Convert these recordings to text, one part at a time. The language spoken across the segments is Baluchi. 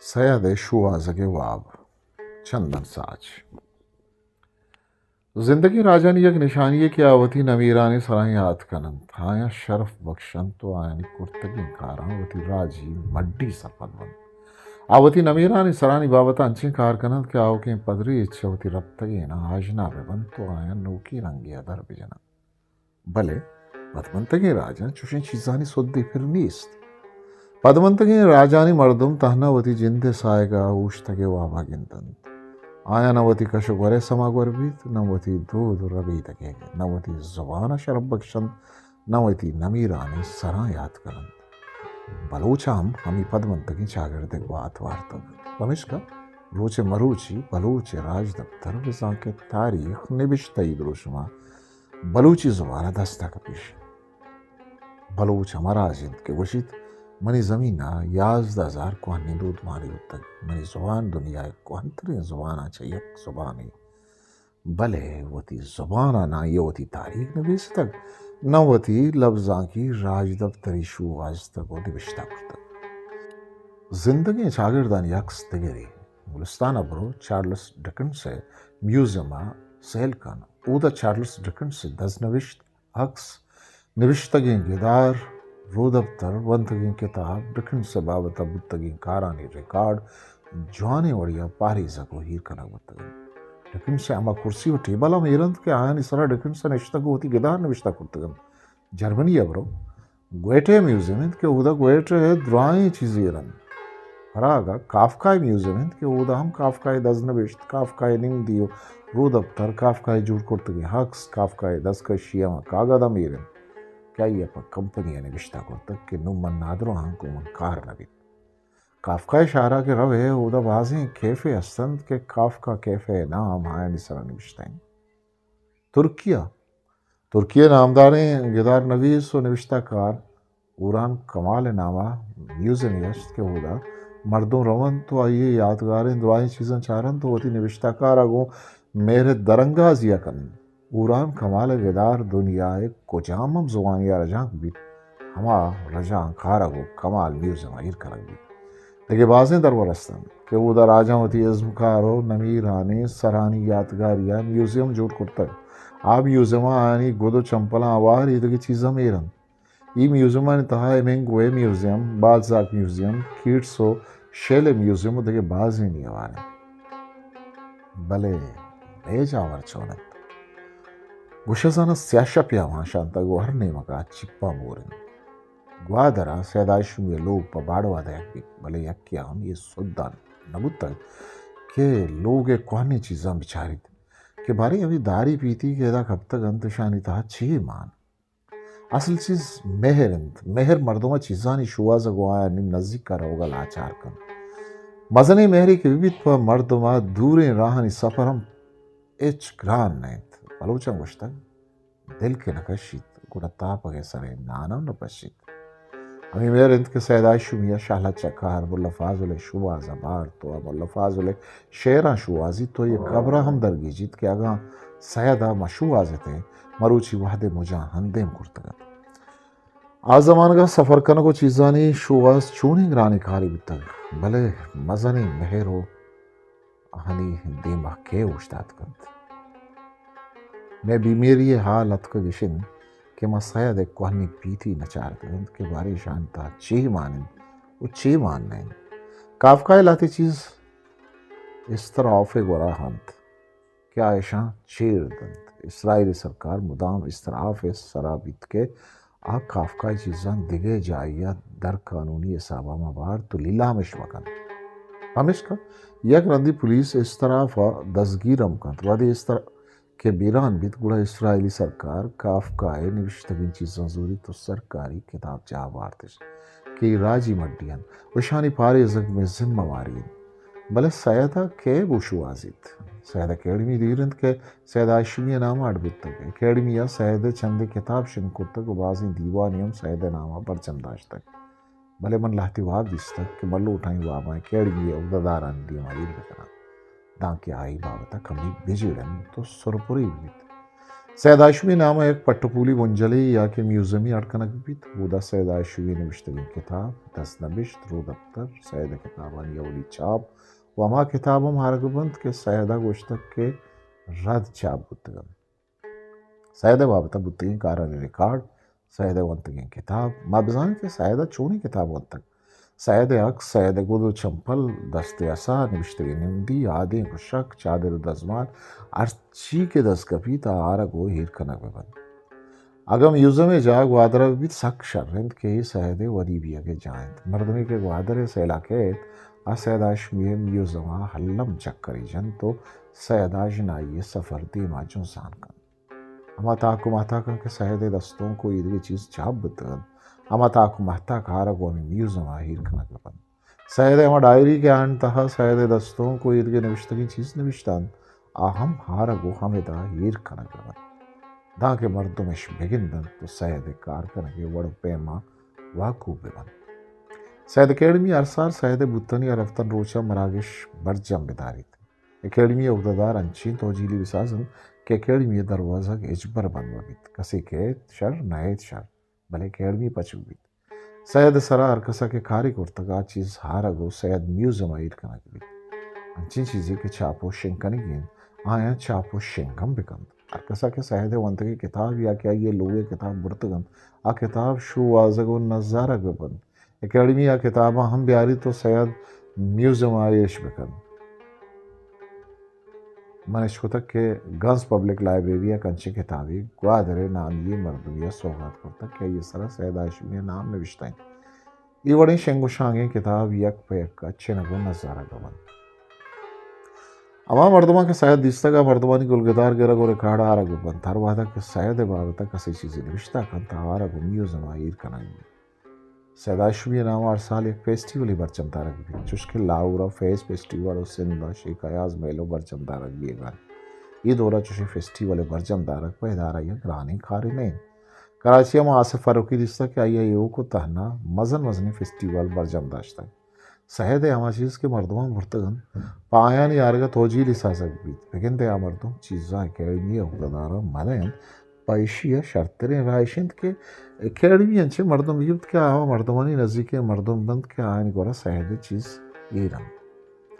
سید ءِ شوہازگ ءِ واب۔ چندن ساچ۔ زندگیں راجانی یک نشانی یے کہ آ وتی نمیرانیں سراں یات کن انت، آیاں شرف بکش انت ءُ آیانی کرتگیں کاراں وتی راجی مڈی سرپد بنت۔ آ وتی نمیرانیں سرانی بابت ءَ انچیں کار کن انت کہ آؤکیں پدریچ چہ وتی رپتگیناں آژنا بہ بنت ءُ آیاں نوکیں رنگے ءَ در بہ جن انت۔ بلے پدمنتگیں راجاں چشیں چیزانی سدے پر نیست۔ پدمنتگیں راجانی مردم تہنا وتی جند ءِ ساہگ ءَ اوشتگ ءِ واب ءَ گند انت۔ آیاں نہ وتی کش ءُ گور ءِ سما گور بیت، نہ وتی دود ءُ ربیدگ ءِ، نہ وتی زبان ءَ شرپ بکش انت، نہ وتی نمیرانیں سراں یات کن انت۔ بلوچ ءَ ہم ہمے پدمنتگیں چاگرد ءِ گوات وارتگ۔ پمیشکا روچ ءِ مروچی بلوچ ءِ راجدپتر بزاں کہ تاریخ نبشتہی دروشم ءَ بلوچی زبان ءَ دست ءَ کپیش۔ بلوچ ہما راج انت کہ گوشیت، منی زمین ءَ یازدہ ہزار کوہنیں دودمانے بوتگ۔ منی زبان دنیا ءِ کوہنتریں زباناں چہ یک زبانے۔ بلے وتی زبان ءَ نہ آئی ءَ وتی تاریخ نبیستگ، نہ وتی لبزانکی راجدپتری شوہازتگ ءُ نبشتہ کرتگ۔ زندگیں چاگردانی عکس دگرے۔ گلستان ءَ برو، چارلس ڈکنس ءِ میوزیم ءَ سیل کن۔ اودا چارلس ڈکنس ءِ دزنبشت، عکس، نبشتگیں گدار، رودپتر، ونتگیں کتاب، ڈکنس ءِ بابت ءَ بوتگیں کارانی ریکارڈ جوانیں وڑے ءَ پہریزگ ءُ ہیر کنگ بوتگ انت۔ ڈکنس ءِ ہما کرسی ءُ ٹیبل ہم ایر انت کہ آیانی سرا ڈکنس ءَ نشتگ ءُ وتی گدار نبشتہ کرتگ انت۔ جرمنی ءَ برو، گوئٹے ءِ میوزیم انت کہ اودا گوئٹے ءِ درائیں چیز ایر انت۔ پراگ ءَ کافکا ءِ میوزیم انت کہ اودا ہم کافکا ءِ دزنبشت، کافکا ءِ نمدی ءُ رودپتر، کافکا ءِ جوڑ کرتگیں عکس، کافکا ءِ دزکشی ءِ ہما کاگد ہم ایر انت کہ آئی ءَ پہ کمپنی ءَ نبشتہ کرتگ کہ نوں من نادراہ آں، گوں من کار نہ بیت۔ کافکا ءِ شہر ءَ کہ روئے، اودا بازیں کیفے ہست انت کہ کافکا کیفے ءِ نام آیانی سرا نبشتہ انت۔ ترکیہ۔ ترکی ءِ نامداریں گدار نویس ءُ نبشتہ کار اوران کمال ءِ نام ءَ میوزیمے است کہ اودا مردم رونت ءُ آئی ءِ یاتگاریں درائیں چیزاں چارنت ءُ وتی نبشتہ کار ءَ گوں مہر ءِ درانگازی ءَ کننت۔ اوران کمال ءِ گدار دنیا ءِ کجام ہم زبانے ءَ رجانک بیت، ہما رجانک ءَ را گوں کمال میوزیم ءَ ایر کنگ بیت۔ دگہ بازیں درور است انت کہ اودا راجاں وتی ازمکار ءُ نمیرانیں سرانی یاتگاری ءَ میوزیم جوڑ کرتگ۔ آ میوزیم ءَ آیانی گد ءُ چمپلاں ہوار ایدگہ چیز ہم ایر انت۔ اے میوزیمانی تہا ہیمنگوے میوزیم، بالزاک میوزیم، کیٹس ءُ شیلے میوزیم ءُ دگہ بازینے ہوار انت۔ بلے مئے جاور چون انت؟ گوشہ زاناں سیاہ شپے ءَ وانشانتگ ءُ ہر نیمگ ءَ چپاں بور انت۔ گوادر ءَ سید ہاشمی ءِ لوگ پہ باڈوا دئیگ بیت، بلے یکے ءَ ہم اے سدان نہ بوتگ کہ لوگ ءِ کوہنیں چیزاں بچاریت کہ باریں ہمے داری پیتی کہ ادا کپتگ انت، اشانی تہا چے مان؟ اصل چیز مہر انت۔ مہر مردم ءَ چیزانی شوہاز ءَ گوں آیانی نزیک ءَ روگ ءَ لاچار کنت۔ مزنیں مہرے کہ بہ بیت، پہ مردم ءَ دوریں راہانی سفر ہم ہچ گران نہ انت۔ بلوچاں گوشتگ، دل کہ نہ کشیت، گڑا تاپگ ءِ سریں نان ہم نہ پشیت۔ ہمے مہر انت کہ سید ہاشمی ءَ شہلچہ کار، ملا فاضل ءِ شوہاز ءَ بارت ءُ ملا فاضل ءِ شعراں شوہازیت ءُ اے قبر ءَ ہم درگیجیت کہ اگاں سید ءَ مہ شوہازتیں، مروچی وہد ءِ مجاں ہندیم کرتگ ات۔ آ زمانگ ءَ سفر کنگ ءُ چیزانی شوہاز چونیں گرانیں کارے بوتگ، بلے مزنیں مہر ءُ آہانی دیم ءَ کئے اوشتاتگ انت؟ مئے بیمری ءِ حال اتکگ اش انت کہ ما سید ءِ کوہنیں پیتی نہ چارتگ انت کہ باریں اشانی تہا چے مان انت ءُ چے مان نہ انت۔ کافکا ءِ لہتے چیز استرآف ءِ گورا انت کہ آ اشاں چیر دنت۔ اسرائیلی سرکار مدام استرآف ءِ سرا بیت کہ آ کافکا ءِ چیزاں دگہ جاہے ءَ در قانونی حساب ءَ مہ بارت ءُ لیلامش مہ کنت۔ پمیشکا یک رندے پولیس استرآف ءَ دزگیر ہم کنت۔ وہدے استر کہ بیران بیت، گڑا اسرائیلی سرکار کافکا ءِ نبشتگیں چیزاں زوریت ءُ سرکاری کتابجاہ ءَ بارتش کہ اے راجی مڈی انت ءُ اشانی پاریزگ مئے ذمہ واری انت۔ بلے سید ءَ کئے گوں شوہازیت؟ سید اکیڈمی دیر انت کہ سید ہاشمی ءِ نام ءَ اڈ بوتگ۔ اکیڈمی ءَ سید ءِ چندے کتاب شنگ کرتگ ءُ بازیں دیوانے ہم سید ءِ نام ءَ برجم داشتگ۔ بلے من لہتے واب دیستگ کہ من لوٹاں اے واباں اکیڈمی ءِ عہدہ دارانی دیم ءَ ایر بہ کناں، دانکہ آ اے بابت ءَ کمے بجیڑ انت ءُ سرپرے بہ بیت۔ سید ہاشمی نام ء یک پٹ ء پولی بنجلے یا کہ میوزیمی اڈ کنگ بیت، اودا سید ہاشمی نبشتگیں کتاب، دست نبشت، رودپتر، سید ء کتابانی اولی چاپ و ہما کتاب ہم آرگ بنت کہ سید ء گوشتگ کہ رد چاپ بوتگ انت۔ سید ء بابت ء بوتگیں کارانی ریکارڈ، سید ء ونتگیں کتاب، ما بزانیں کہ سید ء چونیں کتاب ونتگ۔ سید ء عکس، سید ء گد و چمپل، دست ء عصا، نبشتگیں نمدی، آدینک و شک، چادر و دزمال، ہرچی کہ دست کپیت، آ آرگ و ایر کنگ بہ بنت۔ اگاں میوزیم ء جاہ گوادر ء بہ بیت، سک شر انت کہ اے سید ء ودی بیگ ء جاہ انت۔ مردمے کہ گوادر ء سیل ء کیت، آ سید ہاشمی ء میوزیم ء الم چکرے جنت و سید ہاشمی ء سفر دیما جنزان کنت۔ ہما تاک و مہتاکاں کہ سید ء دستونک و ایدگہ چیز چاپ بوتگ انت، ہما تاک و مہتاک آرگ و ہمے میوزیم ء ایر کنگ بہ بنت۔ سید ء ہما ڈائری کہ آیانی تہا سید ء دستونک و ایدگہ نبشتگیں چیز نبشتہ انت، آ ہم آرگ و ہمدا ایر کنگ بہ بنت، دانکہ مردم اش بگند انت و سید ء کار کنگ ء وڑ و پیما واکوب بہ بنت۔ سید اکیڈمی ہر سال سید ء بوتانی ء رفتن روچ ء مراگش برجم بداریت۔ اکیڈمی ء عہدہ دار انچیں توجیلی بساز انت کہ اکیڈمی ء دروازگ ہچبر بند مہ بیت۔ کسے کئیت شر، نئیت شر، بلے اکیڈمی پچ بہ بیت۔ سید ء سرا ہر کسا کہ کارے کرتگ، آ چیز ہارگ و سید میوزیم ء ایر کنگ بیت۔ انچیں چیزے کہ چاپ و شنگ کنگی انت، آیاں چاپ و شنگ ہم بکنت۔ ہر کسا کہ سید ء ونتگیں کتاب یا کہ آئی ء لوگ ء کتاب برتگ انت، آ کتاب شوہازگ و نزارگ بہ بنت۔ اکیڈمی آ کتاباں ہم بیاریت و سید میوزیم ء ایش بکنت۔ من اشکتگ کہ گنز پبلک لائبریری ء انچیں کتابے گوادر ء نامی مردمے ء سوغات کرتگ کہ آئی ء سرا سید ہاشمی ء نام نبشتہ انت۔ اے وڑیں شنگ و شانگیں کتاب یک پہ یک ء چنگ و نزارگ بہ بنت۔ ہما مردماں کہ سید دیستگ، آ مردمانی گلگدار گرگ و ریکارڈ آرگ بہ بنت۔ ہر وہدا کہ سید ء بابت ء کسے چیزے نبشتہ کنت، آ آرگ و میوزیم ء ایر کنگ بیت۔ سید ہاشمی ء نام ء ہر سال یک فیسٹیولے برجم دارگ بیت، چوش کہ لاہور ء فیض فیسٹیول و سندھ ء شیخ ایاز میلو برجم دارگ بیگ ء انت۔ اے دور ء چوشیں فیسٹیول ء برجم دارگ پہ ادارہ ء یک گرانیں کارے نہ انت۔ کراچی ء ما آصف فاروقی دیستگ کہ آئی ء ایوک و تہنا مزن مزنیں فیسٹیول برجم داشتگ۔ سید ء ہما چیز کہ مردماں برتگ انت، پہ آیانی آرگ ء توجیلی سازگ بیت۔ بگندے آ مردم چیزاں اکیڈمی ء عہدہ داراں مہ دئینت، پہ ایشی ء شرتریں راہ ایش انت کہ اکیڈمی انچیں مردم بگیپت کہ آ ہما مردمانی نزیکیں مردم بنت کہ آیانی گورا سید ء چیز ایر انت۔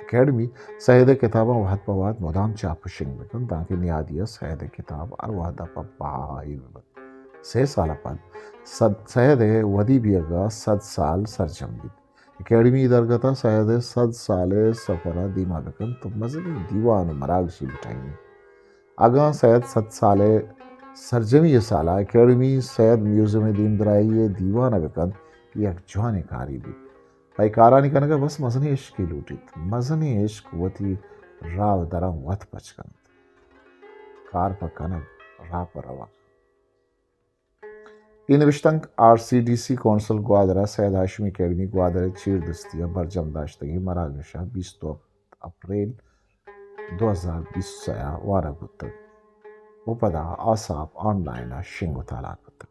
اکیڈمی سید ء کتاباں وہد پہ وہد مدام چاپ و شنگ بکنت، دانکہ نیادی ء سید ء کتاب ہر وہد ء پہ بہا ایر بہ بنت۔ سے سال ء پد سد، سید ء ودی بیگ ء سد سال سرجم بیت۔ اکیڈمی درگت ء سید ء سد سال ء سفر ء دیما بکنت و مزنیں دیوان و مراگشے بٹہینیت۔ اگاں سید سد سال ء سرجمی ء سال ء اکیڈمی سید میوزیم ء دیمدراہی ء دیوان ء بکنت، یک جوانیں کارے بیت۔ پہ اے کارانی کنگ ء بس مزنیں عشقے لوٹیت۔ مزنیں عشق وتی راہ و دراں وت پچ کنت۔ کار پہ کنگ، راہ پہ روگ۔ اے نبشتانک R C D C council Gwadar ء سید ہاشمی اکیڈمی گوادر ء چیر دستی ء برجم داشتگیں مراگش ء بیست و ہپت اپریل دو ہزار بیست ء وانگ بوتگ و پدا آساپ آن لائن ء شنگ و تالان بوتگ۔